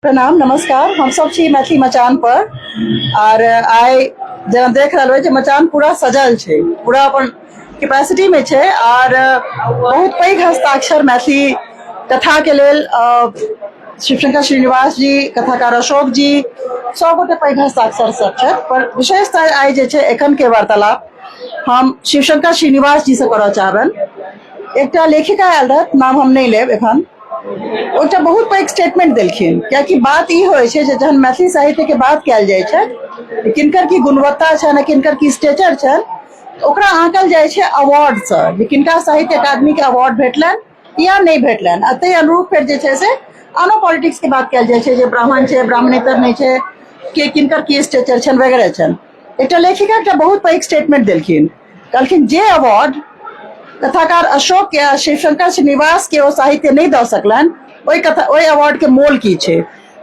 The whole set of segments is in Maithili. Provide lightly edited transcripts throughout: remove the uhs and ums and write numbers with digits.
प्रणाम नमस्कार। हम सब छी मैथिली मचान पर और आइ जेना देख रहल होइ जे मचान पूरा सजल छै, पूरा अपन कैपेसिटी में छै और बहुत पैघ हस्ताक्षर मैथिली कथा के लेल शिवशंकर श्रीनिवास जी, कथाकार अशोक जी, सब गोटे पैघ हस्ताक्षर सब छथि। पर विशेषतः आइ जे छै एखन के वार्तालाप हम शिवशंकर श्रीनिवास जी से करऽ चाहबनि। एकटा लेखिका आयल रहत, नाम हम नहि लेब एखन, ओ एकटा बहुत पैघ स्टेटमेंट देलखिन, कियाकि बात ई होइ छै जे जहन मैथिली साहित्य के बात कयल जाइ छै किनकर की गुणवत्ता छनि आ किनकर की स्टेचर छनि, ओकरा आंकल जाइ छै अवार्डसँ, जे किनका साहित्य अकादमी के अवार्ड भेटलनि या नहि भेटलनि। आ ताहि अनुरूप फेर जे छै से आनो पॉलिटिक्स के बात कयल जाइ छै जे ब्राह्मण छै, ब्राह्मणेतर नहि छै, के किनकर की स्टेचर छनि वगैरह छनि। एकटा लेखिका एकटा बहुत पैघ स्टेटमेंट देलखिन, कहलखिन जे अवार्ड कथाकार अशोक के आ शिवशंकर श्रीनिवास के ओ साहित्य नहि दऽ सकलनि, ओहि कथा ओहि अवार्ड के मोल की छै।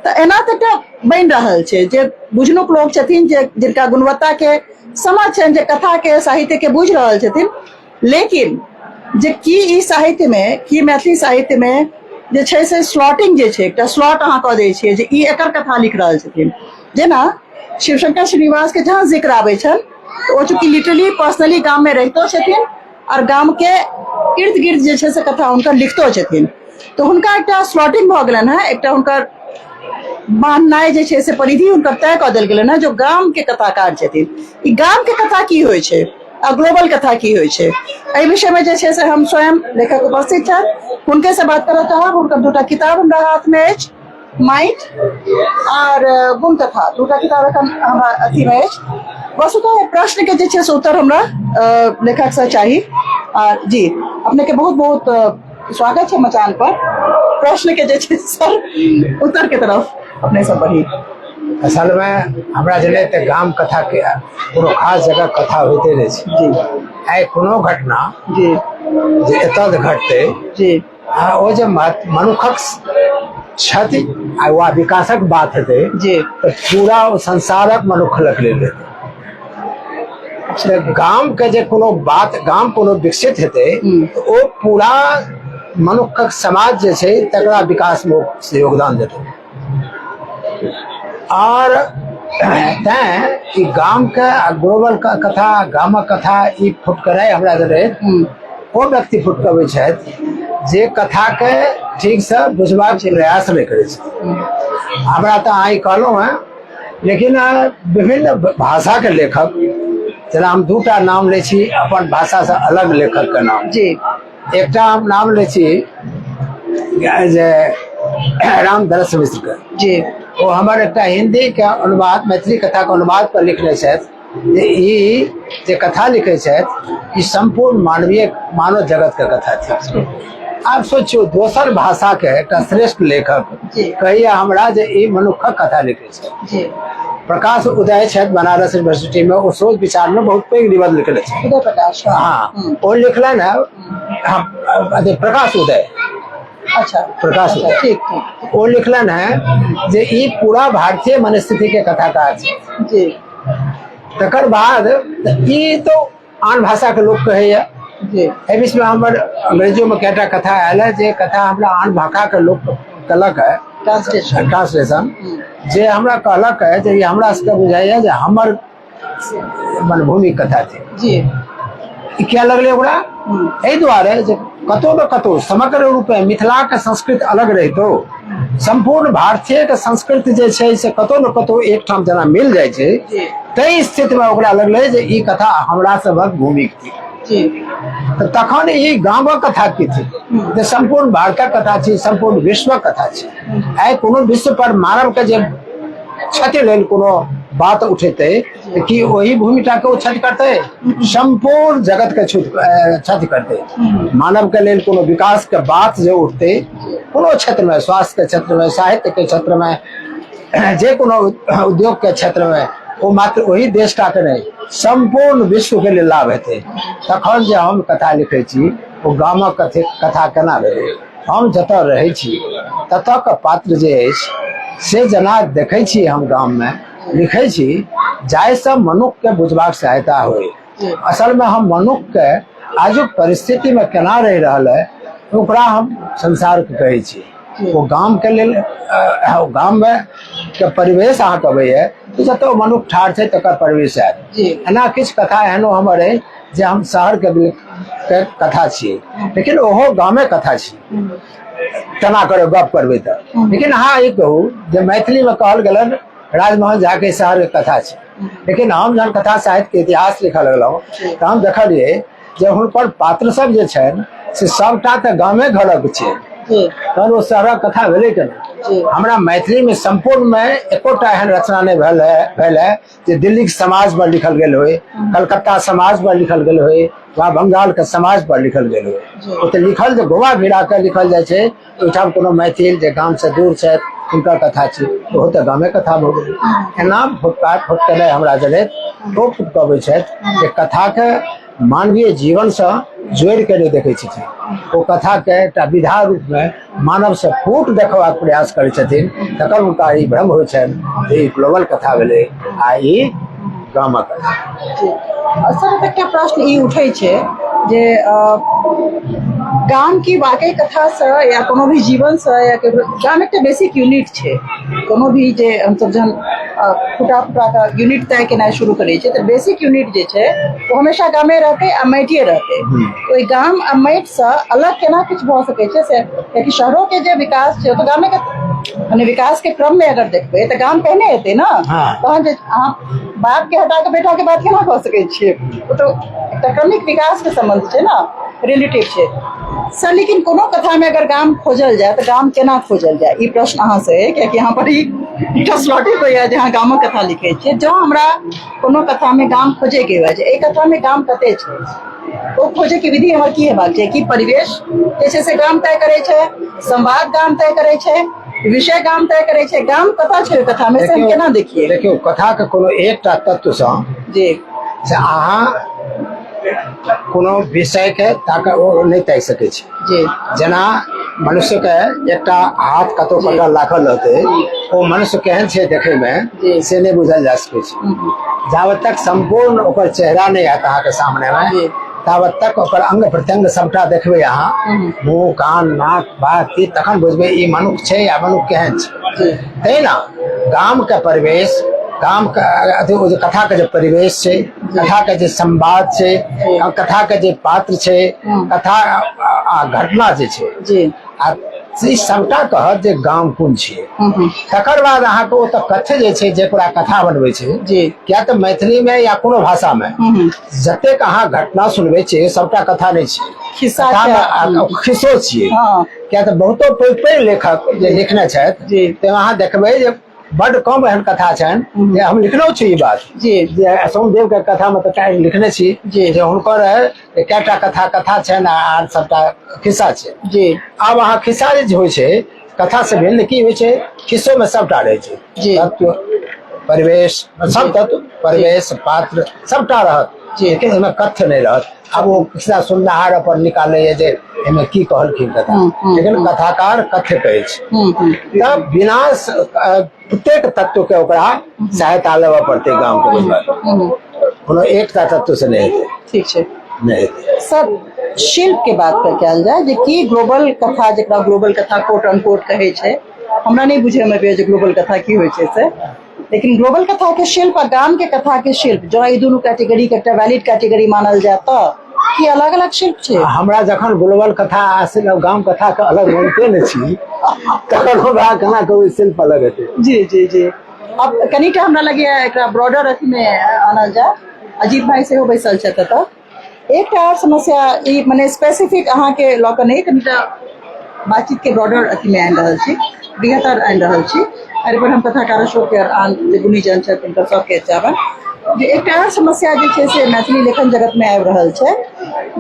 तऽ एना तऽ एकटा बनि रहल छै जे बुझनुक लोक छथिन, जे जिनका गुणवत्ता के समझ छनि, जे कथा के साहित्य के बुझि रहल छथिन, लेकिन जे की ई साहित्य में, की मैथिली साहित्य में जे छै से स्लॉटिंग जे छै, एकटा स्लॉट अहाँ कऽ दै छियै जे ई एकर कथा लिख रहल छथिन। जेना शिवशंकर श्रीनिवास के जहाँ जिक्र आबै छनि तऽ ओ चूँकि लिटरली पर्सनली गाम में रहितो छथिन और गाम के इर्द गिर्द जे छै से कथा हुनकर लिखतो छथिन, तऽ हुनका एकटा स्लॉटिंग भऽ गेलनि हेँ, एकटा हुनकर बान्हनाइ जे छै से परिधि हुनकर तय कऽ देल गेलनि हेँ जो गाम के कथाकार छथिन। ई गाम के कथा की होइ छै आ ग्लोबल कथा की होइ छै, एहि विषय में जे छै से हम स्वयं लेखक उपस्थित छथि, हुनके से बात करऽ चाहब। हुनकर दूटा किताब हमरा हाथ में अछि, माटि आर गुण कथा, दूटा किताब एखन हमरा अथी में अछि। वस्तुतः प्रश्न के जे छै से उत्तर हमरा लेखक से चाही। आ जी अपने के बहुत बहुत स्वागत छै मचान पर। प्रश्न के जे छै सर उत्तर के तरफ अपने सब बढ़ी। असल में हमरा जनैत तऽ गाम कथा के कोनो खास जगह कथा होइते नहि छै। आइ कोनो घटना जे एतऽ घटतै आ ओ जे मनुखक क्षति आ वा विकासक बात हेतै तऽ पूरा ओ संसारक मनुख लग लेल हेतै। तऽ गाम के जे कोनो बात, गाम कोनो विकसित हेतै तऽ ओ पूरा मनुखक समाज जे छै तकरा विकास मे योगदान देतै। आर तैं ई गामके आ ग्लोबल कथा, गामक कथा ई फुटकराइ हमरा जनैत ओ व्यक्ति फुटकबै छथि जे कथाके ठीकसँ बुझबाक प्रयास नहि करै छथि। हमरा तऽ अहाँ ई कहलहुँ हेँ, लेकिन विभिन्न भाषाके लेखक, जेना हम दूटा नाम लै छी अपन भाषासँ अलग लेखकके नाम। एकटा हम नाम लै छी जे राम दरस मिश्र के। ओ हमर एकटा हिंदी के अनुवाद, मैथिली कथा के अनुवाद पर लिखने छथि जे ई जे कथा लिखै छथि ई सम्पूर्ण मानवीय मानव जगत के कथा थिक। आब सोचियौ, दोसर भाषा के एकटा श्रेष्ठ लेखक कहैया हमरा जे ई मनुखक कथा लिखै छथि। प्रकाश उदय छथि बनारस यूनिवर्सिटी में, ओ सोच विचार में बहुत पैघ निबंध लिखले छथि। उदय प्रकाश, हाँ। हाँ, ओ लिखलनि है, हाँ, अथी, प्रकाश उदय। प्रकाश उदय। ठीक ठीक। ओ लिखलनि है जे ई पूरा भारतीय मनस्थिति के कथाकार छै। तकर बाद ई तो आन भाषा के लोक कहैया। एहि बीच में हमर अंग्रेजियो में कएटा कथा आयल है जे कथा हमरा आन भाषा के लोक कहलक है ट्रांसलेशन, ट्रांसलेशन जे हमरा कहलक है जे ई हमरा सबके बुझाइया जे हमर मनभूमि कथा छै। ई किया लगलै ओकरा? एहि दुआरे जे कतौ ने कतौ समग्र रूपे मिथिलाके संस्कृति अलग रहितो सम्पूर्ण भारतीयके संस्कृति जे छै से कतौ ने कतौ एकठाम जेना मिल जाइ छै, ताहि स्थितिमे ओकरा लगलै जे ई कथा हमरा सभक भूमिक थिक। तऽ तखन ई गामक कथा की थिक जे सम्पूर्ण भारतक कथा छी, सम्पूर्ण विश्वक कथा छी। आइ कोनो विश्व पर मानवके जे क्षति लेल कोनो बात उठेतै तऽ की ओहि भूमिटाके ओ क्षति करतै? सम्पूर्ण जगतके क्षति करतै। मानवके लेल कोनो विकासके बात जे उठतै कोनो क्षेत्रमे, स्वास्थ्यके क्षेत्रमे, साहित्यके क्षेत्रमे, जे कोनो उद्योगके क्षेत्रमे, ओ मात्र ओहि देशटाके नहि, सम्पूर्ण विश्वके लेल लाभ हेतै। तखन जे हम कथा लिखै छी ओ गामक कथा केना भेलै? हम जतऽ रहै छी ततऽके पात्र जे अछि से जेना देखै छी हम गाममे लिखै छी जाहिसँ मनुक्खके बुझबाक सहायता होइ। असलमे हम मनुक्खके आजुक परिस्थितिमे केना रहि रहल है ओकरा हम संसारके कहै छी। ओ गामके लेल, गाममे के परिवेश अहाँके अबैए तऽ जतऽ ओ मनुख ठाढ़ छै तकर परिवेश आयत। एना किछु कथा एहनो हमर अइ जे हम शहरके के कथा छियै, लेकिन ओहो गामे कथा छी, तेना कर गप करबै तऽ। लेकिन अहाँ ई कहू जे मैथिलीमे कहल गेलनि राजमोहन झाके शहरके कथा छै, लेकिन हम जहन कथा साहित्यके इतिहास लिखऽ लगलहुँ तऽ हम देखलियै जे हुनकर पात्र सब जे छनि से सबटा तऽ गामे घरक छै, तहन ओ शहरक कथा भेलै केना? हमरा मैथिलीमे सम्पूर्णमे एकोटा एहन रचना नहि भेल है जे दिल्लीके समाज पर लिखल गेल होय, कलकत्ता समाज पर लिखल गेल होय, वा बंगालके समाज पर लिखल गेल होय। ओतऽ लिखल जे गोवा भिड़ा कऽ लिखल जाइ छै, ओहिठाम कोनो मैथिल जे गामसँ दूर छथि हुनकर कथा छै, ओहो तऽ गामे कथा भऽ गेलै। एना फुटका फुटकेनाइ हमरा जनैत ओ फुटकबै छथि जे कथाके मानवीय जीवनसँ जोड़ि कऽ नहि देखै छथिन, ओ कथाके एकटा विधा रूपमे मानवसँ फूट देखबाक प्रयास करै छथिन, तकर हुनका ई भ्रम होइ छनि जे ई ग्लोबल कथा भेलै आ ई गामक कथा। सर, एकटा प्रश्न ई उठै छै जे गाम की वाकई कथासँ या कोनो भी जीवनसँ या गाम एकटा बेसिक यूनिट छै, कोनो भी जे हमसब जहन फुटा फुटा कऽ यूनिट तय केनाइ शुरू करै छियै तऽ बेसिक यूनिट जे छै ओ हमेशा गामे रहतै आ माटिए रहतै। ओहि गाम आ माटिसँ अलग केना किछु भऽ सकै छै से, कियाकि शहरोके जे विकास छै ओ तऽ गामेके मने विकासके क्रममे अगर देखबै तऽ गाम पहिने एतै ने, तहन जे अहाँ बापके हटा कऽ बेटाके बात केना कऽ सकै छियै? ओ तऽ एकटा क्रमिक विकासके सम्बन्ध छै ने, रिलेटिव छै सर। लेकिन कोनो कथामे अगर गाम खोजल जाय तऽ गाम केना खोजल जाय, ई प्रश्न अहाँसँ अइ, कियाकि अहाँ पर ई एकटा स्लॉटे होइए जे अहाँ गामक कथा लिखै छियै। जँ हमरा कोनो कथामे गाम खोजैके हुए जे एहि कथामे गाम कतय छै, ओ खोजैके विधि हमर की हेबाक चाही? कि परिवेश जे छै से गाम तय करै छै, संवाद गाम तय करै छै, विषय गाम तय करै छै? गाम कतऽ छै ओहि कथामे से हम केना देखियै? देखियौ, कथाके कोनो एकटा तत्वसँ जी से अहाँ कोनो विषयके ताक ओ नहि ताकि सकै छी। जी जेना मनुष्यके एकटा हाथ कतौ कटल राखल रहतै, ओ मनुष्य केहन छै देखैमे से नहि बुझल जा सकै छै। जाबत तक सम्पूर्ण ओकर चेहरा नहि आयत अहाँके सामनेमे, ताबत तक ओकर अंग प्रत्यंग सबटा देखबै अहाँ, मुँह कान नाक बात, तखन बुझबै ई मनुष्य छै या मनुष्य केहन छै। तहिना गामके परिवेश, गामके अथी ओ जे कथाके जे परिवेश छै, कथाके जे संवाद छै, कथाके जे पात्र छै, कथा आ घटना जे छै, आ ई सबटा कहत जे गाम कोन छियै। तकर बाद अहाँके ओ तऽ कथ्य जे छै जे पूरा कथा बनबै छै, किया तऽ मैथिलीमे या कोनो भाषामे जतेक अहाँ घटना सुनबै छियै सबटा कथा नहि छै, खिस्सो छियै। किया तऽ बहुतो पैघ पैघ लेखक जे लिखने छथि तऽ अहाँ देखबै जे बड कम एहन कथा छनि जे हम लिखलो छी ई बात जे सोमदेव के कथा मे तऽ लिखने छी जे हुनकर कएटा कथा कथा छनि आ सबटा खिस्सा छै। आब अहाँ खिस्सा जे होइ छै कथा से भिन्न की होइ छै, खिस्सो मे सबटा रहै छै, तत्व परिवेश सब तत्व परिवेश पात्र सबटा रहत, लेकिन ओहिमे कथ्य नहि रहत। आब ओ खिस्सा सुननिहार अपन निकालैए जे एहिमे की कहलखिन कथा, लेकिन कथाकार कथ्य कहै छै। तऽ बिना प्रत्येक तत्व के ओकरा सहायता लेबऽ पड़तै गामके बुझबाक, कोनो एकटा तत्व से नहि हेतै। ठीक छै, नहि हेतै। सर, शिल्प के बात पर कयल जाय जे की ग्लोबल कथा, जकरा ग्लोबल कथा कोट अनकोट कहै छै, हमरा नहि बुझैमे अबैए जे ग्लोबल कथा की होइ छै से, लेकिन ग्लोबल कथा के शिल्प आ गाम के कथा के शिल्प जँ ई दुनू कैटेगरी के एकटा वैलिड कैटेगरी मानल जाय तऽ की अलग अलग शिल्प छै? हमरा जखन ग्लोबल कथा आ गाम कथा के अलग मानिते नहि छी तखन हमरा केना कहू शिल्प अलग हेतै? जी जी जी। अब कनिटा हमरा लगैए एकरा ब्रॉडर अथीमे आनल जाय। अजीत भाई सेहो बैसल छथि एतऽ। एकटा आओर समस्या ई मने स्पेसिफिक अहाँके लऽ कऽ नहि, कनिटा बातचीतके ब्रॉडर अथीमे आनि रहल छी, बृहतर आनि रहल छी। एहि पर हम कथाकार अशोक के आन जे गुणीजन छथि हुनकर सबके चाहबनि जे एकटा आओर समस्या जे छै से मैथिली लेखन जगतमे आबि रहल छै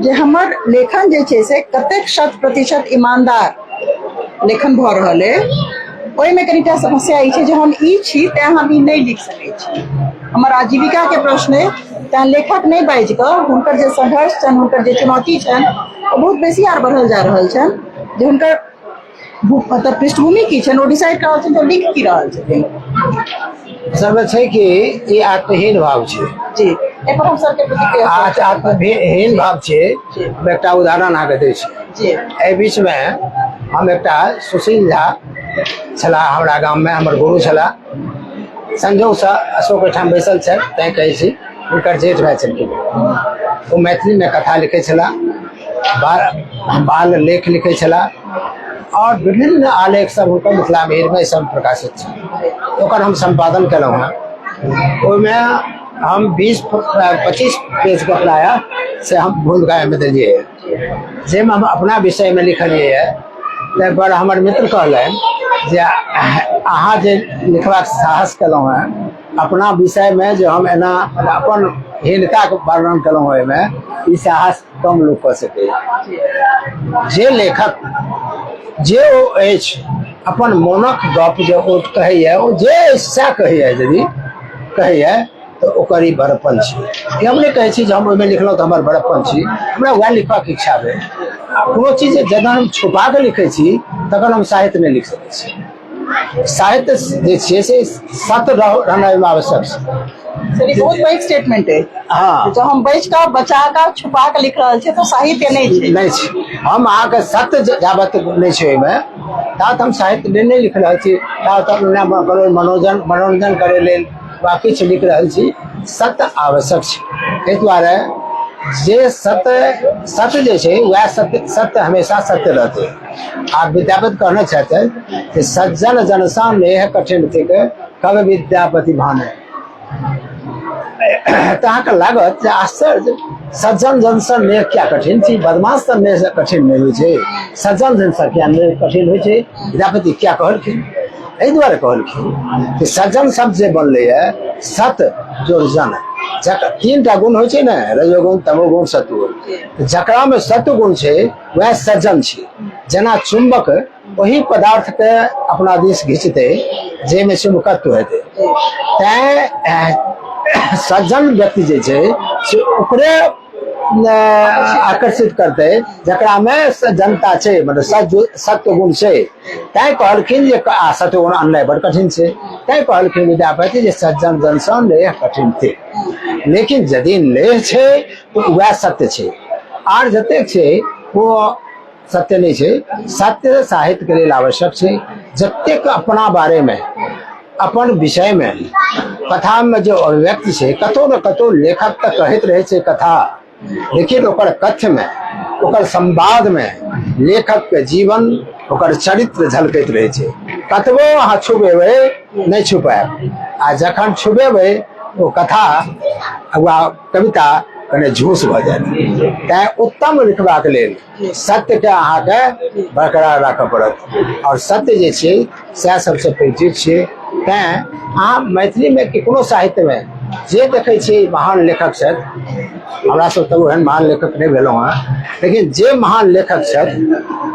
जे हमर लेखन जे छै से कतेक 100% ईमानदार लेखन भऽ रहल अइ, ओहिमे कनिटा समस्या ई छै जे हम ई छी तैँ हम ई नहि लिख सकै छी। हमर आजीविकाके प्रश्न अइ, तैँ लेखक नहि बाजि कऽ हुनकर जे संघर्ष छनि, हुनकर जे चुनौती छनि ओ बहुत बेसी आर बढ़ल जा रहल छनि, जे हुनकर मतलब पृष्ठभूमि की छनि ओ डिसाइड कऽ रहल छनि जे ओ लिख की रहल छथिन। असल मे छै कि ई आत्महीन भाव छै। जी, एहिपर हम सबके प्रतिक्रिया आत्महीन भाव छै। हम एकटा उदाहरण अहाँके दै छी। जी। एहि बीचमे हम एकटा सुशील झा छलाह हमरा गाममे, हमर गुरु छलाह। संजोगसँ अशोक ओहिठाम बैसल छथि, तैँ कहै छी, हुनकर जेठ भाय छलखिन। ओ मैथिलीमे कथा लिखै छलाह, बाल लेख लिखै छलाह आओर विभिन्न आलेख सब हुनकर मिथिला मिहिरमे सब प्रकाशित छै। ओकर हम सम्पादन केलहुँ हेँ। ओहिमे हम 20-25 पेजके प्रायः से हम भूमिकामे देलियै, जाहिमे हम अपना विषयमे लिखलियै हँ। ताहिपर हमर मित्र कहलनि जे अहाँ जे लिखबाक साहस केलहुँ हेँ अपना विषयमे, जे हम एना अपन हीनताके वर्णन केलहुँ, ओहिमे ई साहस कम लोक कऽ सकैए। जे लेखक जे ओ अछि, अपन मोनक गप जे ओ कहैए, ओ जे अछि सएह कहैए। यदि कहैए तऽ ओकर ई बड़प्पन छी। ई हम नहि कहै छी जे हम ओहिमे लिखलहुँ तऽ हमर बड़प्पन छी। हमरा वएह लिखबाक इच्छा भेल। आ कोनो चीज जखन हम छुपा कऽ लिखै छी, तखन हम साहित्य नहि लिख सकै छी। साहित्य जे छियै से सत्य रहनाइ ओहिमे आवश्यक छै। सर, ई बहुत पैघ स्टेटमेंट है। हँ। जब हम बचि कऽ, बचा कऽ, छुपा कऽ लिख रहल छियै तऽ साहित्य नहि छै। नहि छै। हम अहाँके सत्य जाबत नहि छै ओहिमे, ताबत हम साहित्य नहि लिख रहल छी। ताबत हम मनोरंजन करै लेल वा किछु लिख रहल छी। सत्य आवश्यक छै। एहि दुआरे जे सत्य, सत्य जे छै वएह सत्य, सत्य हमेशा सत्य रहतै। आ विद्यापति कहने छथि जे सज्जन जनसँ नेह कठिन थिक, कवि विद्यापति भाने। तऽ अहाँके लागत जे आश्चर्य, सज्जन जनसँ नेह किया कठिन छै? बदमाशसँ नेह कठिन नहि होइ छै, सज्जन जनसँ किया नेह कठिन होइ छै? विद्यापति किया कहलखिन? एहि दुआरे कहलखिन कि सज्जन शब्द जे बनलैए, सत जोड़ जन, जकर तीन टा गुण होइ छै ने, रजोगुण, तमोगुण, सत्वगुण। जकरामे सत्वगुण छै, वएह सज्जन छै। जेना चुम्बक ओहि पदार्थके अपना दिस घिचतै जाहिमे चुम्बकत्व हेतै, तैँ सज्जन व्यक्ति जे छै से ओकरे आकर्षित करतै जकरामे सज्जनता छै, मतलब सत्व गुण छै। तैँ कहलखिन जे आ सत्वगुण अननाइ बड़ कठिन छै। तैँ कहलखिन विद्यापति जे सज्जन जनसँ नेह कठिन थिक। लेकिन यदि नेह छै तऽ वएह सत्य छै, आर जतेक छै ओ सत्य नहि छै। सत्य साहित्यके लेल आवश्यक छै। जतेक अपना बारेमे, अपन विषयमे कथामे जे अभिव्यक्ति छै, कतहु ने कतहु लेखक तऽ कहैत रहै छै कथा, लेकिन ओकर कथ्यमे, ओकर संवादमे लेखकके जीवन, ओकर चरित्र झलकैत रहै छै। कतबो अहाँ छुपेबै, नहि छुपायब। आ जखन छुपेबै, ओ कथा वा कविता कने झूस भऽ जायत। तैँ उत्तम लिखबाक लेल सत्यके अहाँके बरकरार राखऽ पड़त आओर सत्य जे छै सएह सबसँ पैघ चीज छियै। तैँ अहाँ मैथिलीमे कि कोनो साहित्यमे जे देखै छियै महान लेखक छथि, हमरा सब तऽ ओहन महान लेखक नहि भेलहुँ हँ, लेकिन जे महान लेखक छथि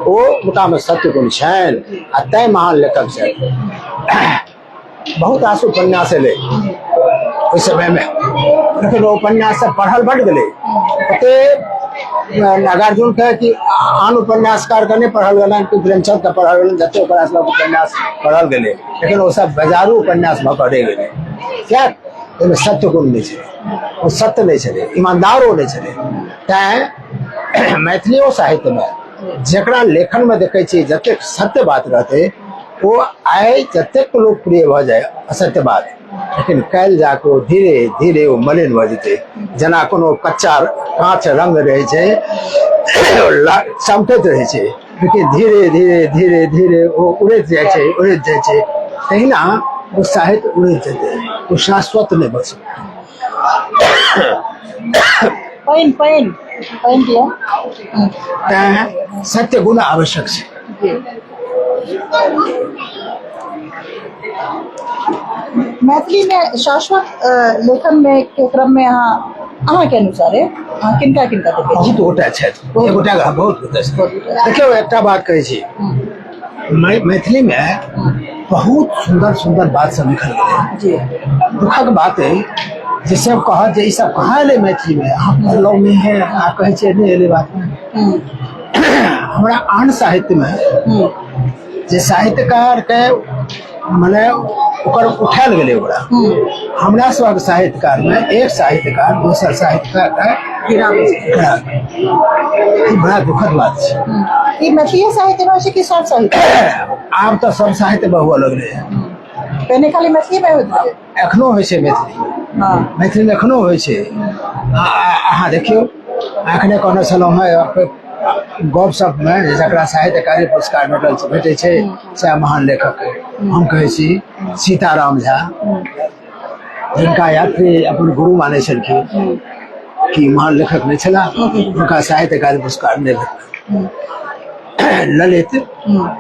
ओ हुनकामे सत्य गुण छनि आ तैँ महान लेखक छथि। बहुत रास उपन्यास एलै ओहि समयमे, लेकिन ओ उपन्यास सब पढ़ल बड्ड गेलै। ओते नागार्जुनके कि आन उपन्यासकारके नहि पढ़ल गेलनि, कि प्रेमचंदके पढ़ल गेलनि। जते ओकरा सब उपन्यास पढ़ल गेलै, लेकिन ओ सब बाजारू उपन्यास भऽ कऽ रहि गेलै। किएक? ओहिमे सत्य गुण नहि छलै, ओ सत्य नहि छलै, ईमानदार ओ नहि छलै। तैँ मैथिलियो साहित्यमे जकरा लेखनमे देखै छियै जतेक सत्य बात रहतै, ओ आइ जतेक लोकप्रिय भऽ जाय असत्य बात, लेकिन काल्हि जाके ओ धीरे धीरे ओ मलिन भऽ जेतै। जेना कोनो कच्चा काँच रंग रहै छै, चमकैत रहै छै, लेकिन धीरे धीरे धीरे धीरे ओ उड़ैत जाइ छै, उड़ैत जाइ छै, तहिना ओ साहित्य उड़ैत जेतै, ओ शाश्वत नहि बचतै। पानि, पानि, पानि दिअ। तैँ सत्य गुण आवश्यक छै। मैथिली में शाश्वत लेखन में के क्रम में अहाँ के अनुसार अहाँ किनका किनका देखै छी? बहुत गोटा छथि, एक गोटा बहुत गोटा छथि। देखियौ, एकटा बात कहै छी, मैथिली में बहुत सुन्दर सुन्दर बात सब लिखल गेलै। दुखक बात अइ जे सब कहत जे ई सब कहाँ एलै मैथिलीमे, अहाँ पढ़लहुँ नहि है आ कहै छियै नहि एलै बातमे। हमरा आन साहित्यमे जे साहित्यकारके मने ओकर उठायल गेलै ओकरा, हमरा सबक साहित्यकारमे एक साहित्यकार दोसर साहित्यकारके गिरा, ई बड़ा दुखद बात छै। ई मैथिलीए साहित्यमे होइ छै कि सब साहित्य? आब तऽ सब साहित्यमे हुअ लगलै हँ। पहिने खाली मैथिलीमे होइत रहै। एखनो होइ छै मैथिली। हँ। मैथिलीमे एखनो होइ छै। अहाँ देखियौ, एखने कहने छलहुँ हेँ गप सपमे जे जकरा साहित्य अकादमी पुरस्कार भेटल छै, भेटै छै, सएह महान लेखक अइ। हम कहै छी सीताराम झा, जिनका यात्री अपन गुरु मानै छलखिन, कि महान लेखक नहि छलाह? हुनका साहित्य अकादमी पुरस्कार नहि भेटल। ललित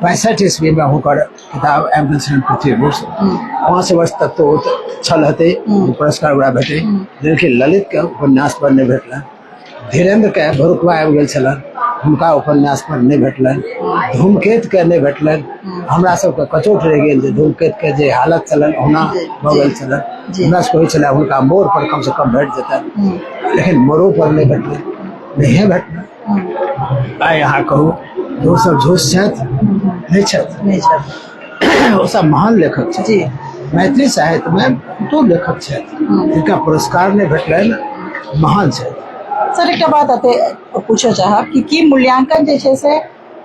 65 ईस्वी में हुनकर किताब एम्बुलेंस पृथ्वी 5 वर्ष तक तो छल हेतै, पुरस्कार ओकरा भेटै, लेकिन ललित के उपन्यास पर नहि भेटलनि। धीरेन्द्र के भरुकवा आबि गेल छलनि, हुनका उपन्यास पर नहि भेटलनि। धूमकेत के नहि भेटलनि। हमरा सबके कचोट रहि गेल जे धूमकेत के जे हालत छलनि ओना भऽ गेल छलनि। हमरा सबके होइ छलै हुनका मोड़ पर कम से कम भेट जेतनि, लेकिन मोड़ो पर नहि भेटलनि, नहिए भेटलनि। आइ अहाँ कहू, ओ सब झूठ छथि नहि छथि? नहि छथि। ओ सब महान लेखक छथि। मैथिली साहित्यमे बहुतो लेखक छथि जिनका पुरस्कार नहि भेटलनि, महान छथि। सर, एकटा बात एतऽ पूछऽ चाहब कि की मूल्यांकन जे छै से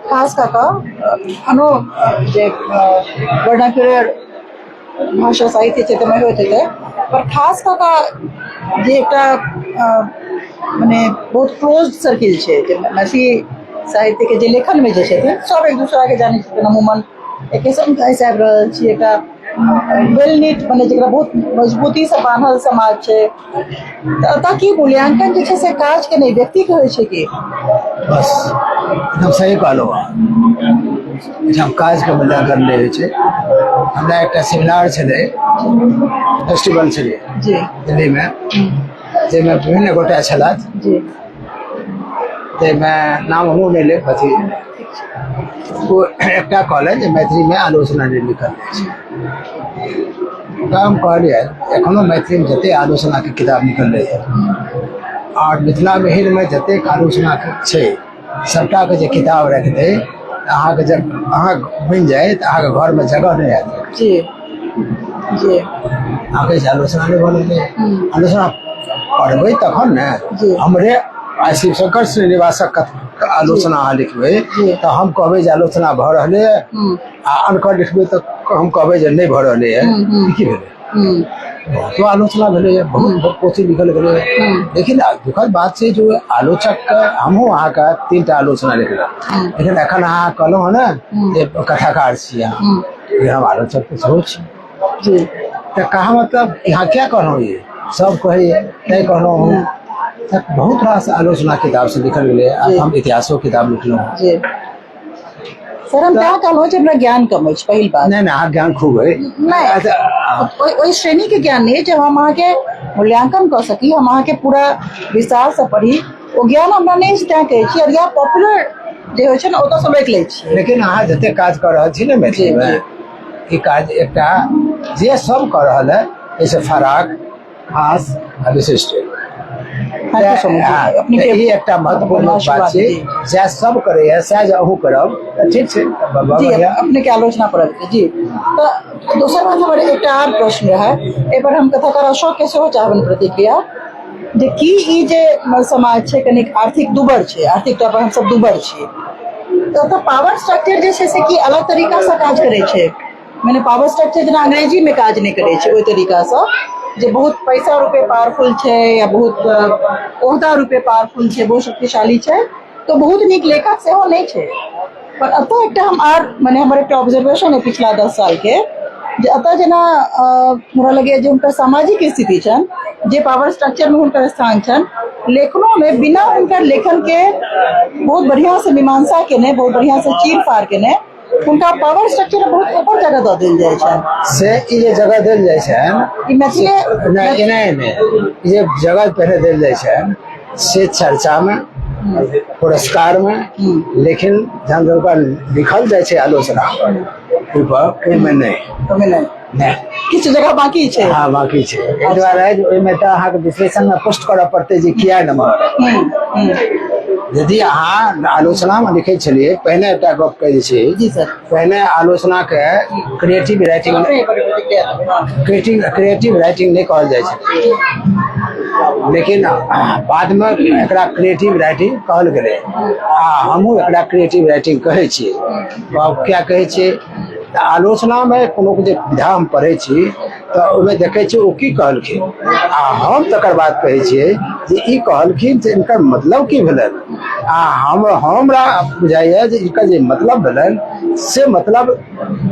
खास कऽ कऽ आनो जे वर्नाक्युलर भाषा साहित्य छै ताहिमे होइत हेतै, पर खास कऽ कऽ जे एकटा मने बहुत क्लोज सर्किल छै जे मैथिली साहित्यके जे लेखनमे जे छथिन सब एक दोसराके जानै छथिन, अमूमन एके समुदायसँ आबि रहल छी, एकटा वेल नीट मने जकरा बहुत मजबूतीसँ बान्हल समाज छै, तऽ एतऽ की मूल्यांकन जे छै से काजके नहि व्यक्तिके होइ छै की? बस, एकदम सही कहलहुँ अहाँ। एहिठाम काजके मूल्यांकन नहि होइ छै। हमरा एकटा सेमिनार छलै, फेस्टिवल छलै दिल्लीमे, जाहिमे विभिन्न गोटा छलथि। ताहिमे नाम हमहूँ नहि लेब। अथी ओ एकटा कहलनि जे मैथिलीमे आलोचना नहि लिखल जाइ छै। तऽ हम कहलियै, एखनो मैथिलीमे जतेक आलोचनाके किताब निकललै आओर मिथिला मिहिरमे जतेक आलोचनाके छै, सबटाके जे किताब राखि दै तऽ अहाँके जब अहाँ बनि जाय तऽ अहाँके घरमे जगह नहि हैत। जी जी अहाँके जे आलोचना नहि भऽ रहलै, आलोचना पढ़बै तखन ने। हमरे आइ शिवशंकर श्रीनिवासक आलोचना अहाँ लिखबै तऽ हम कहबै जे आलोचना भऽ रहलैए, आ अनकर लिखबै तऽ हम कहबै जे नहि भऽ रहलैए। ई की भेलै? बहुतो आलोचना भेलैए, बहुत पोथी लिखल गेलैए, लेकिन दुखद बात छै जे आलोचकके हमहूँ अहाँके 3टा आलोचना लिखलहुँ, लेकिन एखन अहाँ कहलहुँ हँ ने जे कथाकार छी अहाँ, लेकिन हम आलोचक तऽ सेहो छी। तऽ कहाँ मतलब यहाँ क्या कहलहुँ, ये सब कहैए तैँ कहलहुँ हम। तऽ बहुत रास आलोचना किताब से लिखल गेलै। आब हम इतिहासो किताब लिखलहुँ। जी सर, हम तेँ कहलहुँ जे हमरा ज्ञान कम अछि, पहिल बात। नहि नहि, अहाँके ज्ञान खूब अइ। नहि, ओहि श्रेणीके ज्ञान नहि जे हम अहाँके मूल्यांकन कऽ सकी, हम अहाँके पूरा विस्तारसँ पढ़ी, ओ ज्ञान हमरा नहि अछि, तेँ कहै छी। आओर इएह पॉपुलर जे होइ छै ने, ओतऽसँ रोकि लै छियै। लेकिन अहाँ जतेक काज कऽ रहल छी ने मैथिलीमे, ई काज एकटा जे सब कऽ रहल है एहिसँ फराक, खास आ विशिष्ट। Thank you so much. अपने के ई एकटा महत्वपूर्ण बात छै। सएह सब करैया, सएह जे अहूँ करब तऽ ठीक छै, जी। अपने के आलोचना पड़त जी। तऽ दोसर बात, हमर एकटा आर प्रश्न रहै, एहिपर हम कथाकार अशोक के सेहो चाहबनि प्रतिक्रिया, जे की ई जे समाज छै कनिक आर्थिक दुबर छै, आर्थिक तौर पर हमसब दुबर छी, तऽ ओतऽ पावर स्ट्रक्चर जे छै से की अलग तरीकासँ काज करै छै? मने पावर स्ट्रक्चर जेना अंग्रेजीमे काज नहि करै छै ओहि तरीकासँ जे बहुत पैसा रूपे पावरफुल छै या बहुत ओहदा रूपे पावरफुल छै, बहुत शक्तिशाली छै तऽ बहुत नीक लेखक सेहो नहि छै। पर एतऽ एकटा हम आर मने हमर एकटा ऑब्जर्वेशन अइ पिछला 10 सालके जे एतऽ जेना हमरा लगैए जे हुनकर सामाजिक स्थिति छनि, जे पावर स्ट्रक्चरमे हुनकर स्थान छनि, लेखनोमे बिना हुनकर लेखनके बहुत बढ़िआँसँ मीमांसा केने, बहुत बढ़िआँसँ चीर फाड़ केने हुनका पावर स्ट्रक्चर बहुत ऊपर जगह दऽ देल जाइ छनि। से ई जे जगह देल जाइ छनि ई मैथिली नहि, नहि नहि, ई जे जगह पहिले देल जाइ छनि से चर्चामे, पुरस्कारमे, लेकिन जहन ओकरा लिखल जाइ छै आलोचना ओहिपर, ओहिमे नहि। ओहिमे नहि? नहि। किछु जगह बाकी छै। हँ, बाकी छै। एहि दुआरे जे ओहिमे तऽ अहाँके विश्लेषणमे पुष्ट करऽ पड़तै जे किया नम्बर। यदि अहाँ आलोचनामे लिखै छलियै पहिने, एकटा गप कहै छी। जी सर। पहिने आलोचनाके creative writing, creative writing नहि कहल जाइ छलै। लेकिन बादमे एकरा क्रिएटिव राइटिंग कहल गेलै आ हमहूँ एकरा क्रिएटिव राइटिंग कहै छियै। किया कहै छियै? तऽ आलोचनामे कोनो जे विधा हम पढ़ै छी तऽ ओहिमे देखै छियै ओ की कहलखिन, आ हम तकर बाद कहै छियै जे ई कहलखिन तऽ हिनकर मतलब की भेलनि। आ हमरा बुझाइए जे हिनकर जे मतलब भेलनि से मतलब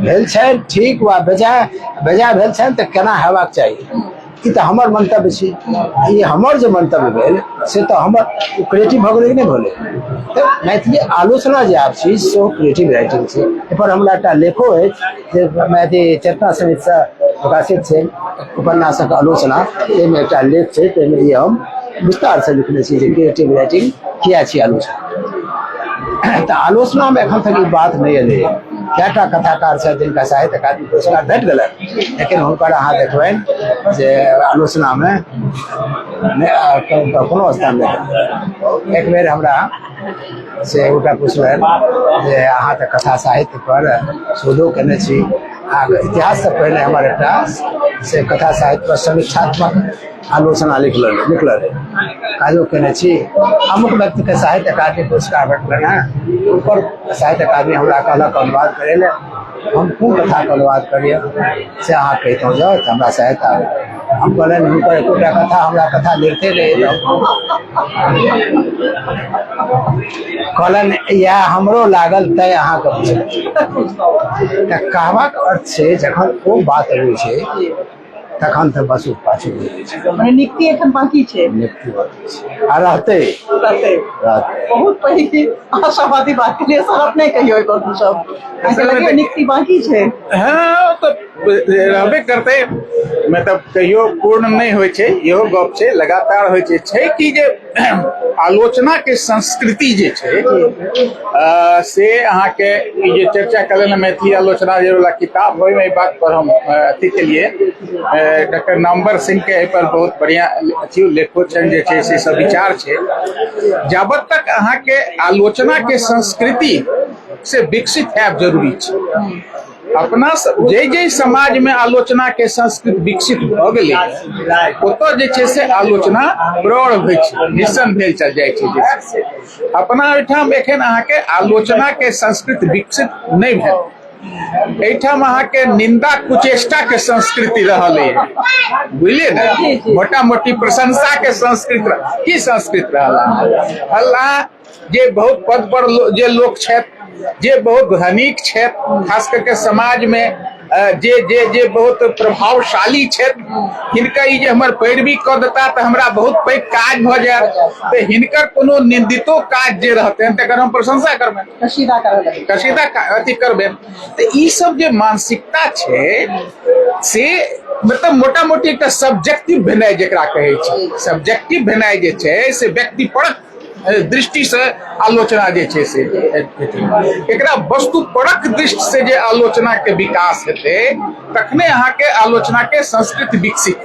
भेल छनि ठीक वा बेजाय, बेजाय भेल छनि तऽ केना हेबाक चाही, ई तऽ हमर मंतव्य छी। ई हमर जे मंतव्य भेल से तऽ हमर क्रिएटिव भऽ गेलै कि नहि भेलै? तऽ मैथिली आलोचना जे आब छी सेहो क्रिएटिव राइटिंग छै। एहिपर हमरा एकटा लेखो अछि जे मैथिली चेतना समितिसँ प्रकाशित छै, उपन्यासक आलोचना, ताहिमे एकटा लेख छै, ताहिमे ई हम विस्तारसँ लिखने छी जे क्रिएटिव राइटिंग किया छी आलोचना। तऽ आलोचनामे एखन तक ई बात नहि एलैए। कएटा कथाकार छथि जिनका साहित्य अकादमी पुरस्कार भेट गेलनि, लेकिन हुनकर अहाँ देखबनि जे आलोचनामे हुनकर कोनो स्थान नहि। एक बेर हमरा से गोटा पुछलनि जे अहाँ तऽ कथा साहित्य पर शोधो केने छी आ इतिहाससँ पहिने हमर एकटा से कथा साहित्य पर समीक्षात्मक आलोचना लिखल रहै, काजो केने छी। अमुक व्यक्तिके साहित्य अकादमी पुरस्कार भेटलनि हेँ, हुनकर साहित्य अकादमी हमरा कहलक अनुवाद करै लए, हम कोन कथाके अनुवाद करियै से अहाँ कहितहुँ जँ तऽ हमरा सहायता होइत। हम कहलनि हुनकर एकोटा कथा हमरा कथा लिखते रहै। कहलनि इएह हमरो लागल तैं अहाँके पुछलहुँ। तऽ कहबाक अर्थ छै जखन ओ बात अबै छै तखन तऽ बस ओ पाछू घुरि जाइ छै। मने नियुक्ति एखन बाकी छै। नियुक्ति बाकी छै आ रहतै। रहतै। रहतै। बहुत पैघ आशावादी बात के लिए सर अपने कहियो एहि पर सब। अहाँके लगैए नियुक्ति बाकी छै? हँ, तऽ रहबे करतै, मतलब कहियो पूर्ण नहि होइ छै, इहो गप छै, लगातार होइ छै। छै कि जे आलोचना के संस्कृति जे छै से अहाँके ई जे चर्चा कऽ मैथिली आलोचना जे वाला किताब, ओहिमे एहि बात पर हम अथी केलिए, डॉक्टर नामवर सिंह के एहि पर बहुत बढ़िया अथी लेखो छनि जे छै से सब विचार छै। जाबत तक अहाँके आलोचना के संस्कृति से विकसित हैब जरूरी छै। अपना सब जे जे समाजमे आलोचनाके संस्कृति विकसित भऽ गेलै ओतऽ जे छै से आलोचना प्रौढ़ होइ छै, निस्सन भेल चल जाइ छै। जे छै अपना ओहिठाम एखन अहाँके आलोचनाके संस्कृति विकसित नहि भेल, एहिठाम अहाँके निंदा कुचेष्टाके संस्कृति रहल अछि, बुझलियै ने? मोटा मोटी प्रशंसाके संस्कृति की संस्कृति रहल हल्ला जे बहुत पद पर जे लोक छथि, जे बहुत धनिक छथि, खास करके समाजमे जे जे जे बहुत प्रभावशाली छथि, हिनका ई जे हमर पैरवी कऽ देता तऽ हमरा बहुत पैघ काज भऽ जायत, तऽ हिनकर कोनो निंदितो काज जे रहतनि तकर हम प्रशंसा करबनि, कशीदा करऽ लगै, कशीदा अथी करबनि। तऽ ई सब जे मानसिकता छै से मतलब मोटा मोटी एकटा सब्जेक्टिव भेनाइ जेकरा कहै छै, सब्जेक्टिव भेनाइ जे छै से व्यक्तिपरक दृष्टिसँ आलोचना जे छै से एकरा वस्तु परक दृष्टिसँ जे आलोचनाके विकास हेतै तखने अहाँके आलोचनाके संस्कृति विकसित।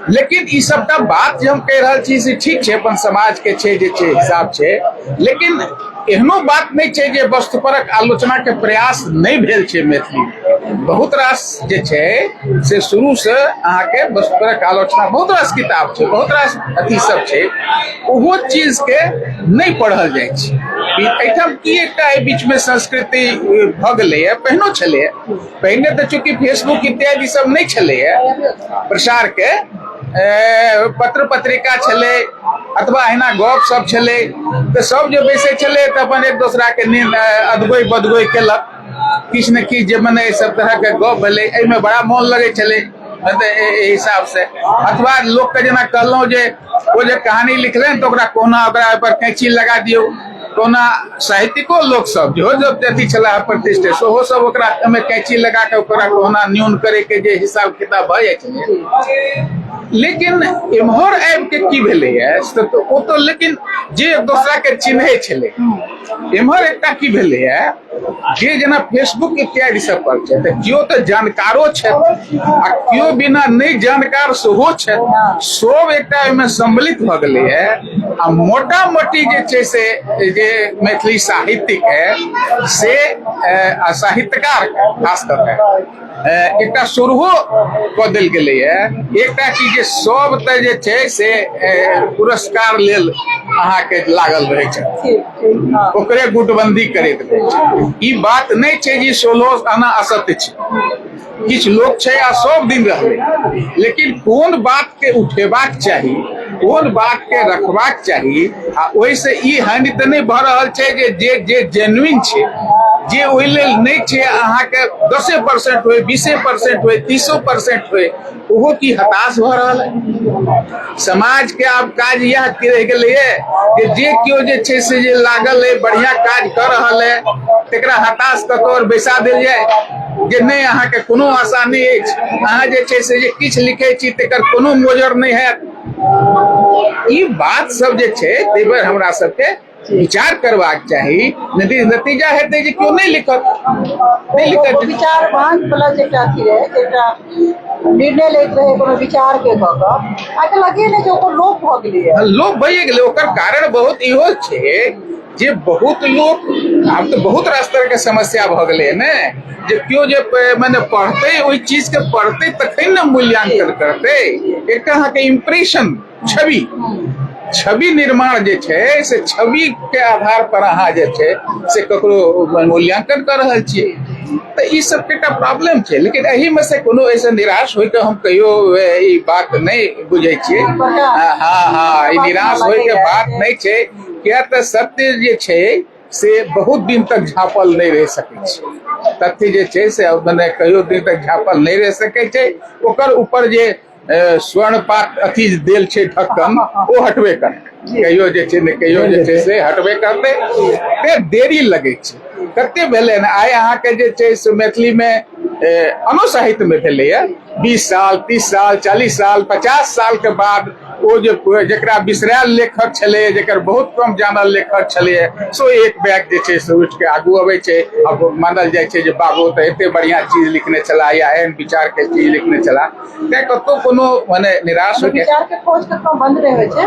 लेकिन ई सबटा बात जे हम कहि रहल छी से ठीक छै, अपन समाजके छै जे छै हिसाब छै, लेकिन एहनो बात नहि छै जे वस्तुपरक आलोचनाके प्रयास नहि भेल छै मैथिलीमे। बहुत रास जे छै से शुरूसँ अहाँके वस्तुपरक आलोचना बहुत रास किताब छै, बहुत रास अथी सब छै, ओहो चीजके नहि पढ़ल जाइ छै। एहिठाम की एकटा एहि बीचमे संस्कृति भऽ गेलैए, पहिनो छलैए, पहिने तऽ चूँकि फेसबुक इत्यादि सब नहि छलैए प्रसारके, पत्र पत्रिका छलै अथवा अहिना गप सब छलै, तऽ सब जे बैसै छलै तऽ अपन एक दोसराके नींद अदगोइ बदगोइ केलक, किछु ने किछु जे मने एहि सब तरहके गप भेलै, एहिमे बड़ा मोन लगै छलै एहि हिसाबसँ। अथवा लोकके जेना कहलहुँ जे ओ जे कहानी लिखलनि तऽ ओकरा कोना ओकरा ओहिपर कैंची लगा दियौ, कोना साहित्यिको लोक सब जेहो जब अथी छलाह प्रतिष्ठित सेहो सब ओकरा ओहिमे कैंची लगा कऽ ओकरा कोना न्यून करैके जे हिसाब किताब भऽ जाइ छलै। लेकिन एम्हर आबि के की भेलैए तऽ ओ तऽ लेकिन जे एक दोसराके चिन्है छलै, एम्हर एकटा की भेलैए जे जेना फेसबुक इत्यादि सब पर छै तऽ केओ तऽ जानकारो छथि आ केओ बिना नहि जानकार सेहो छथि, सब एकटा ओहिमे सम्मिलित भऽ गेलैए आ मोटा मोटी जे छै से जे मैथिली साहित्यके से आ साहित्यकारके खास कऽ के एकटा शुरुहो कऽ देल गेलैए। एकटा की जे सब तऽ जे छै से पुरस्कार लेल अहाँके लागल रहै छै, ओकरे गुटबंदी करैत रहै छै। ई बात नहि छै जे 16 आना असत्य छै, किछु लोक छै आ सब दिन रहलै, लेकिन कोन बात के उठेबाक चाही, कोन बात के रखबाक चाही, आ ओहिसँ ई हानि तऽ नहि भऽ रहल छै जे जे जे जेन्युइन छै, जे ओहि लेल नहि छै, अहाँके 10% होइ, 20% होइ, 30% होइ, ओहो की हताश भऽ रहल है। समाजके आब काज इएह रहि गेलैए जे जे केओ जे छै से जे लागल अइ, बढ़िआँ काज कऽ रहल अइ, तकरा हताश कऽ कऽ आओर बैसा देल जाय जे नहि, अहाँके कोनो आशा नहि अछि, अहाँ जे छै से जे किछु लिखै छी तकर कोनो मोजर नहि हैत। ई बात सब जे छै ताहि पर हमरा सबके विचार करबाक चाही। नतीजा हेतै जे केओ नहि लिखत, नहि लिखत। विचारवान वाला जे एकटा अथी रहै, जे एकटा निर्णय लैत रहै कोनो विचार के लऽ कऽ, आइ काल्हि लगैए नहि जे ओकर लोप भऽ गेलैए। लोप भइए गेलै। ओकर कारण बहुत इहो छै जे बहुत लोक आब तऽ बहुत रास तरहके समस्या भऽ गेलै ने, जे केओ जे मने पढ़तै, ओहि चीजके पढ़तै तखन ने मूल्यांकन करतै। एकटा अहाँके इम्प्रेशन, छवि, छवि निर्माण जे छै से छविके आधार पर अहाँ जे छै से ककरो मूल्यांकन कऽ रहल छियै, तऽ ई सबके एकटा प्रॉब्लम छै। लेकिन एहिमे से कोनो एहिसँ निराश होइके हम कहियो ई बात नहि बुझै छियै। हँ हँ, ई निराश होइके बात नहि छै, किया तऽ सत्य जे छै से बहुत दिन तक झाँपल नहि रहि सकै छै। तथ्य जे छै से मने कहियो दिन तक झाँपल नहि रहि सकै छै। ओकर ऊपर जे स्वर्ण पात अथी देल छै ढक्कन, ओ हटबे करतै, कहियो जे छै ने कहियो जे छै से हटबे करतै। ते देरी लगै छै। कते भेलै ने आइ अहाँके जे छै से मैथिलीमे अनो साहित्यमे भेलैए 20 साल, 30 साल, 40 साल, 50 सालके बाद ओ जे जकरा बिसरायल लेखक छलै, जकर बहुत कम जानल लेखक छलै, सो एक बैग जे छै से उठि कऽ आगू अबै छै। आब मानल जाइ छै जे बाबू तऽ एते बढ़िआँ चीज लिखने छलाह या एहन विचारके चीज लिखने छलाह। तेँ कतहु कोनो मने निराश होइके विचार के खोज कखनो बंद नहि होइ छै,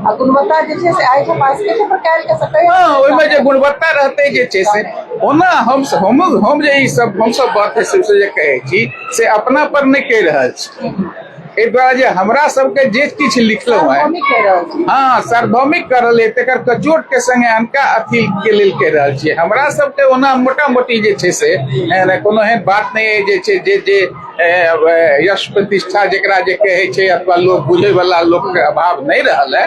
आ गुणवत्ता जे छै से आइ छपा सकै छै पर काल्हि के सकै। हँ, ओहिमे जे गुणवत्ता रहतै जे छै से ओना हम हम हम जे ई सब हमसब बात से जे कहै छी से अपना पर नहि कहि रहल छी, एहि दुआरे जे हमरा सबके जे किछु लिखलहुँ हेँ, हँ, सार्वभौमिक कर रहल तकर कचोट के संगे अनका अथी के लेल कहि रहल छियै। हमरा सबके ओना मोटा मोटी जे छै से कोनो एहन बात नहि अइ जे छै जे जे यश प्रतिष्ठा जकरा जे कहै छै अथवा लोक बुझै वाला लोकके अभाव नहि रहल है,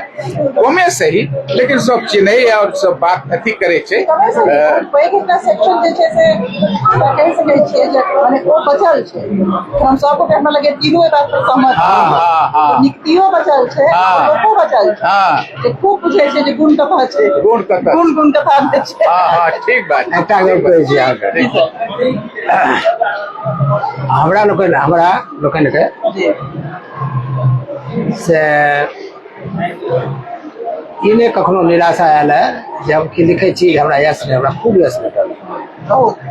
ओमे सही, लेकिन सब चिन्है और सब बात अथी करै छै। पैघ एकटा सेक्शन जे छै से कहि सकै छियै जे मने ओ बचल छै। हम सब गोटे हमरा लगे तीनू एहि बात पर सहमत छी। निकतियो बचल छै, लोको बचल छै जे खूब बुझै छै जे गुण कथा छै, गुण कथा, गुण गुण कथा नहि छै। हँ हँ, ठीक बात। एकटा गप कहै छी अहाँके, हमरा लोकनिके से ई नहि कखनो निराशा आयल है जे हम की लिखै छी, हमरा यश नहि, हमरा खूब यश भेटल।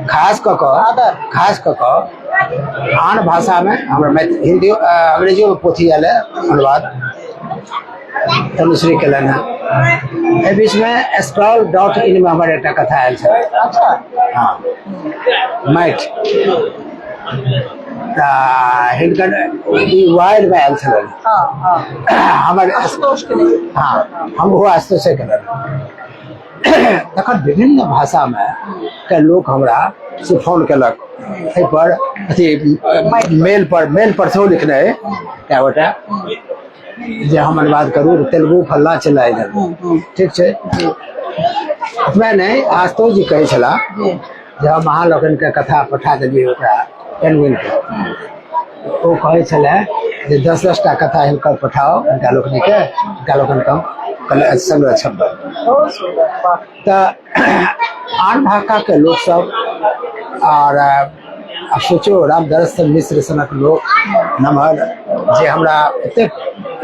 खास कऽ कऽ, खास कऽ कऽ आन भाषामे हमरा मैथिली, हिन्दी, अंग्रेजियोमे पोथी आयल है, अनुवाद तनुश्री केलनि हेँ। एहि बीचमे स्क्रॉल डॉट इनमे हमर एकटा कथा आयल छल। हँ, माटि, तऽ हिनकर ई वाइलमे आयल छलनि हमर। हँ, हम ओहो आशुतोषे केलनि। तखन विभिन्न भाषामे के लोक हमरा से फोन केलक एहिपर, अथी मेल पर, मेल पर सेहो लिखने अइ कए गोटा जे हम अनुवाद करू तेलुगु फल्लाँ चिल्लाँ इधर। ठीक छै, ओतबे नहि, आशुतोष जी कहै छलाह जे हम अहाँ लोकनिके कथा पठा देलियै ओकरा पेंगुइनके, ओ कहै छलै जे 10-10 टा कथा हिनकर पठाउ हिनका लोकनिके, हिनका लोकनिके हम संग्रह छपबै। तऽ आन भाषाके लोकसभ आर आब सोचो रामदरस मिश्र सनक लोक नमहर जे हमरा एतेक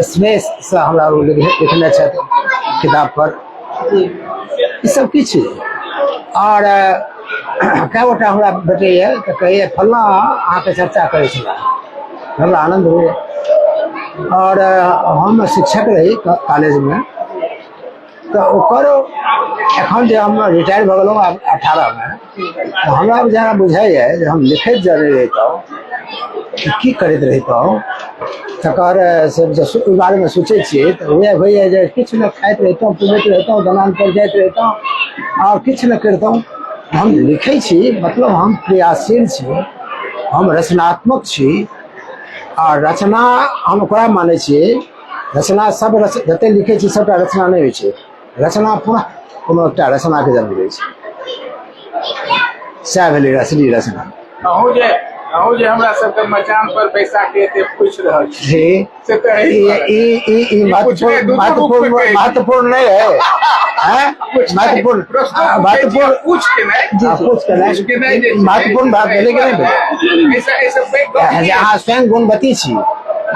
स्नेहसँ हमरा ओ लिखने छथि किताब पर, ई सब किछु। आओर कए गोटा हमरा भेटैए तऽ कहैए फल्लाँ अहाँके चर्चा करै छलाह, हमरा आनन्द होइए। आओर हम शिक्षक रही कॉलेजमे, तऽ ओकर एखन जे हम रिटायर भऽ गेलहुँ आब 18मे, तऽ हमरा जेना बुझाइए जे हम लिखैत जँ नहि रहितहुँ तऽ की करैत रहितहुँ, तकर से जे ओहि बारेमे सोचै छियै तऽ उएह होइए जे किछु नहि खाइत रहितहुँ, पीबैत रहितहुँ, दलान पर जाइत रहितहुँ आओर किछु नहि करितहुँ। हम लिखै छी मतलब हम प्रयासशील छी, हम रचनात्मक छी आ रचना हम ओकरा मानै छियै, रचना सब जते लिखै छी सबटा रचना नहि होइ छै, रचना पुनः कोनो एकटा रचनाके जन्म दै छै, सएह भेलै असली रचना। अहूँ जे हमरा सबके मचान पर बैसा के एते पूछि रहल छी जी, से तऽ एहि ई दुआरे। ई ई ई ई पूछने महत्वपूर्ण दू दू रूप मे महत्वपूर्ण कहै छी। महत्वपूर्ण नहि है, हैं? पूछनाइ, महत्वपूर्ण प्रश्नो आ, पूछै छी आ महत्वपूर्ण पूछ के नहि, आ, पूछ के पूछ के नहि जे नहि छै, महत्वपूर्ण बात भेलै कि नहि भेलै? ऐसा पैघ गप जे नहि अहाँ स्वयं गुणवती छी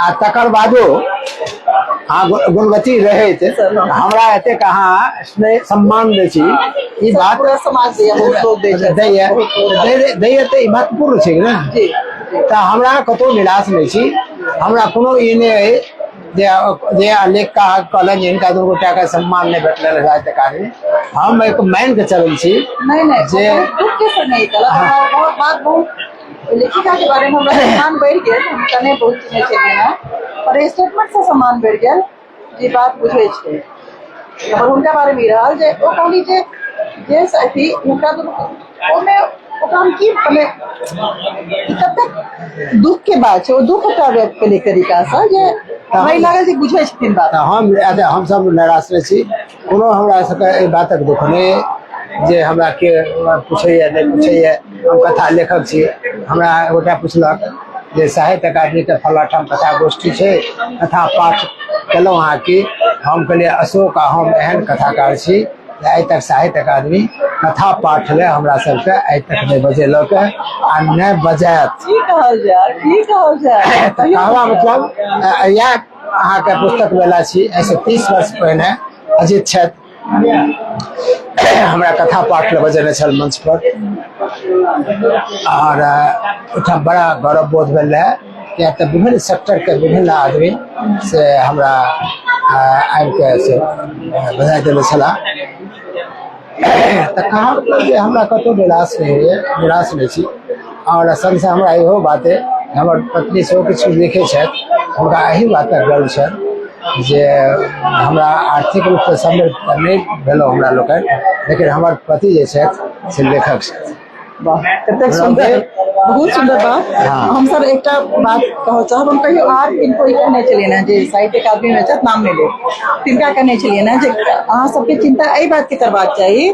आ तकर बादो अहाँ गुणवती रहैत हमरा एतेक अहाँ स्नेह सम्मान दै छी, ई बात पूरा समाज दैया, बहुत लोग दै छै। दैया, बहुत लोग। दैया तऽ ई महत्वपूर्ण छै ने। जी। तऽ हमरा कतहु निराश नहि छी, हमरा कोनो ई नहि अइ जे जे लेख कहलनि जे हिनका दुनू गोटाके सम्मान नहि भेटलनि साहित्य अकादमी, हम एक मानि कऽ चलै छी नहीं नहीं जे बहुत दुख के संग नहीं कहलक। हमरा बहुत बात बहुत लेखिका के बारे में हमरा सम्मान बढ़ि गेल, हम कने बहुत चिन्है छलियै हँ, पर स्टेटमेंट से सम्मान बढ़ि गेल जे बात बुझै छै। और हुनका बारे में ई रहल जे ओ कहली जे जे अथी हुनका दुनू ओहिमे ओकरा हम की मने ई कतेक दुख के बात छै, ओ दुख ओकरा व्यक्त केली एक तरीका से जे हमरा ई लागल जे बुझै छथिन बात। तऽ हम अच्छा हमसब निराश नहि छी, कोनो हमरा सबके एहि बातक दुख नहि अइ जे हमरा के पूछैए नहि पूछैए। हम कथा लेखक छी, हमरा एगोटा पुछलक जे साहित्य अकादमीके फल्लाँ ठाम कथा गोष्ठी छै, कथा पाठ केलहुँ अहाँ की? हम कहलियै अशोक आ हम एहन कथाकार छी जे आइ तक साहित्य अकादमी कथा पाठ लए हमरा सबके आइ तक नहि बजेलक आ नहि बजायत। की कहल जाय, की कहल जाय? तऽ कहबा मतलब इएह अहाँके पुस्तक मेला छी, एहिसँ 30 वर्ष पहिने अजित छथि हमरा कथा पाठ लए बजेने छल मंच पर और ओहिठाम बड़ा गौरव बोध भेल रहै, किएक तऽ विभिन्न सेक्टरके विभिन्न आदमी से हमरा आबिके से बधाई देने छलाह। तऽ कहब मतलब जे हमरा कतहु निराश नहि होइए, निराश नहि छी। आओर संग संग हमरा इहो बात अइ, हमर पत्नी सेहो किछु लिखै छथि, हुनका एहि बातक गर्व छनि जे हमरा आर्थिक रूपसँ समृद्ध तऽ नहि भेलहुँ हमरा लोकनि, लेकिन हमर पति जे छथि से लेखक छथि। वाह, कतेक सुन्दर, बहुत सुन्दर बात। हाँ। हम सर एकटा बात कहऽ चाहब, हम कहियो आर किनको ई कहने छलियै ने जे साहित्य अकादमी मे छथि नाम नहि लेब, तिनका कहने छलियै ने जे अहाँ सबके चिंता एहि बात के करबाक चाही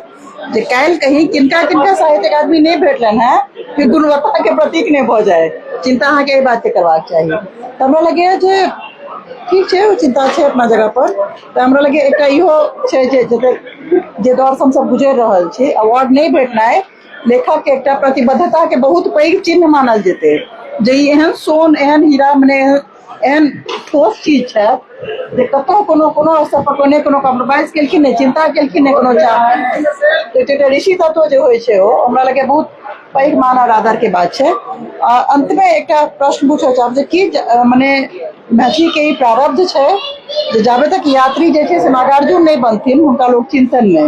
जे काल्हि कहीं किनका किनका साहित्य अकादमी नहि भेटलनि हेँ कि गुणवत्ता के प्रतीक नहि भऽ जाय, चिंता अहाँके एहि बात के करबाक चाही। तऽ हमरा लगैए जे ठीक छै, ओ चिंता छै अपना जगह पर। तऽ हमरा लगैए एकटा इहो छै जे जतेक जे दौरसँ हमसब गुजरि रहल छी, अवार्ड नहि भेटनाइ लेखक के एकटा प्रतिबद्धता के बहुत पैघ चिन्ह मानल जेतै, जे ई एहन सोन एहन हीरा मने एहन ठोस चीज छै जे कतहु कोनो कोनो स्तर पर कोनो कोनो कॉम्प्रोमाइज केलखिन नहि, चिंता केलखिन नहि, कोनो चाह एकटा ऋषि तत्व जे होइ छै ओ हमरा लगैए बहुत पैघ मान और आदर के बात छै। आ अंतमे एकटा प्रश्न पूछऽ चाहब जे की मने मैथिली के ई प्रारब्ध छै जे जाबे तक यात्री जे छै से नागार्जुन नहि बनथिन हुनका लोक चिंतन नहि?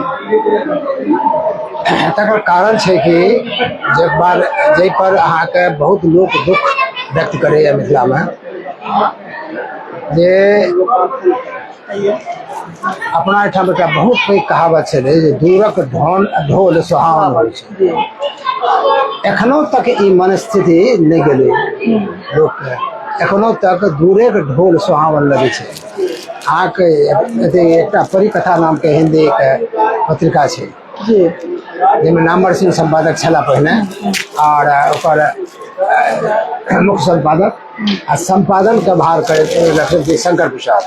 तकर कारण छै कि जे बार जाहि पर अहाँके बहुत लोक दुख व्यक्त करैए मिथिलामे, जे अपना एहिठाम एकटा बहुत पैघ कहावत छलै जे दूरक ढोल ढोल सोहावन होइ छै। एखनो तक ई मनस्थिति नहि गेलै लोकके, एखनो तक दूरेके ढोल सोहावन लगै छै। अहाँके अथी एकटा परिकथा नामके हिन्दीके पत्रिका छै जाहिमे नामवर सिंह सम्पादक छलाह पहिने, आओर ओकर मुख्य सम्पादक आ सम्पादनके भार करैत रखैत छै शंकर प्रसाद।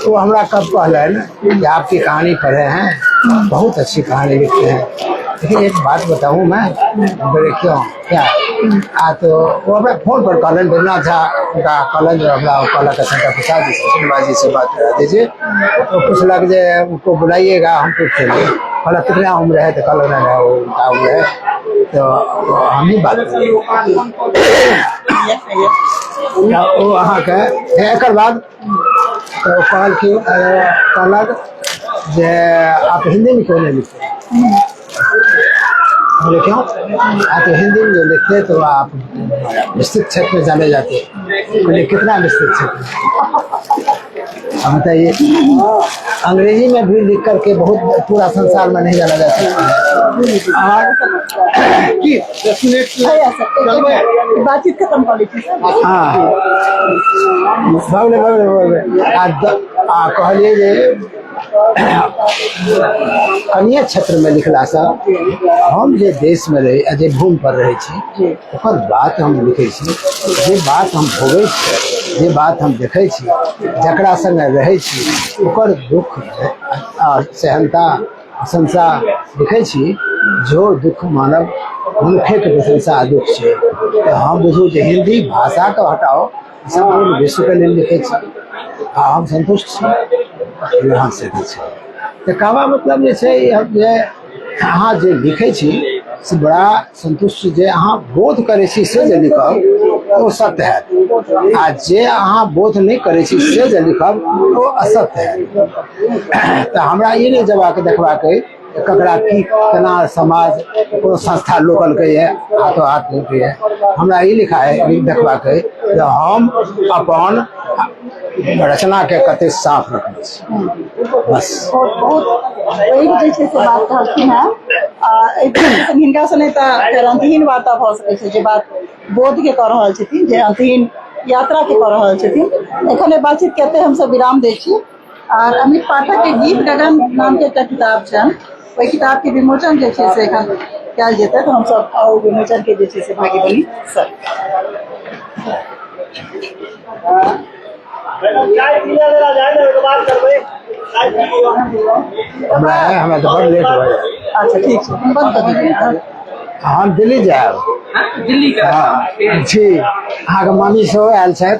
वो हमरा कब कहलनि कि आपकी कहानी पढ़े हैं, बहुत अच्छी कहानी लिखते हैं, लेकिन एक बात बताऊं मैं? बोले क्यों क्या? आ तो वो हमरा फोन पर कहलनि, बैद्यनाथ झा हुनका कहलनि जे हमरा कहलक शंकर प्रसाद जी से सिनेमा जी से बात करा दीजिए। तो पूछलक जे उनको बुलाइएगा, हम पूछेंगे। कहलक कितना उम्र है? तो कहलक नहीं, नहीं, वो उनका उम्र है तो हम ही बात करेंगे। ओ अहाँके एकर बाद तऽ ओ कहलखिन, कहलक जे आप हिंदी में क्यों नहीं लिखते? बोले क्यों? आप तो हिंदी में जो लिखते तो आप विस्तृत क्षेत्र में जाने जाते। बोले कितना विस्तृत क्षेत्र? अब बताइए, अंग्रेजी में भी लिख करके बहुत पूरा संसार में नहीं जाना जा सकता है। और की 10 मिनट चलबै? बातचीत खत्म कऽ लै छी सर। हाँ, भऽ गेलै, भऽ गेलै, भऽ गेलै। आ कहलियै जे अन्य क्षेत्रमे लिखलासँ हम जे देशमे रही आ जे भूमि पर रहै छी, ओकर बात हम लिखै छी। जे बात हम भोगै छी, जे बात हम देखै छी, जकरा सङ्गे रहै छी, ओकर दुख आ सेहनता प्रशंसा लिखै छी। जो दुख मानव मनुखेके प्रशंसा आ दुख छै, तऽ हम बुझू जे हिंदी भाषाके हटाओ, सम्पूर्ण विश्वके लेल लिखै छी आ हम सन्तुष्ट छी। यहाँ से छै तऽ कहबा मतलब जे छै जे अहाँ जे लिखै छी से बड़ा सन्तुष्ट, जे अहाँ बोध करै छी से जे लिखब ओ सत्य हैत, आ जे अहाँ बोध नहि करै छी से जे लिखब ओ असत्य हैत। तऽ हमरा ई नहि जबाक देखबाक अइ जे ककरा की केना समाज कोनो संस्था लोकलके यऽ, हाथो हाथ लेलकै यऽ। हमरा ई लिखा है देखबाक अइ जे हम अपन रचनाके कते साफ रखने छी, बस। बहुत बहुत पैघ जे छै से बात कहलखिन हेँ। आ एहि हिनका सने तऽ फेर अंतहीन वार्ता भऽ सकै छै, जे बात बोध के कऽ रहल छथिन, जे अंतहीन यात्रा के कऽ रहल छथिन। एखन एहि बातचीत के एतै हमसब विराम दै छी। आर अमित पाठक के गीत गगन नाम के एकटा किताब छनि, ओहि किताब के विमोचन जे छै से एखन कयल जेतै, तऽ हमसब आओर विमोचन के जे छै से भागी बनी सर। हमरा हमरा तऽ बड़ लेट भऽ जायत। अच्छा, ठीक छै, बंद कऽ दियौ। हम दिल्ली जायब। दिल्ली के? हँ जी, अहाँके मामी सेहो आयल छथि।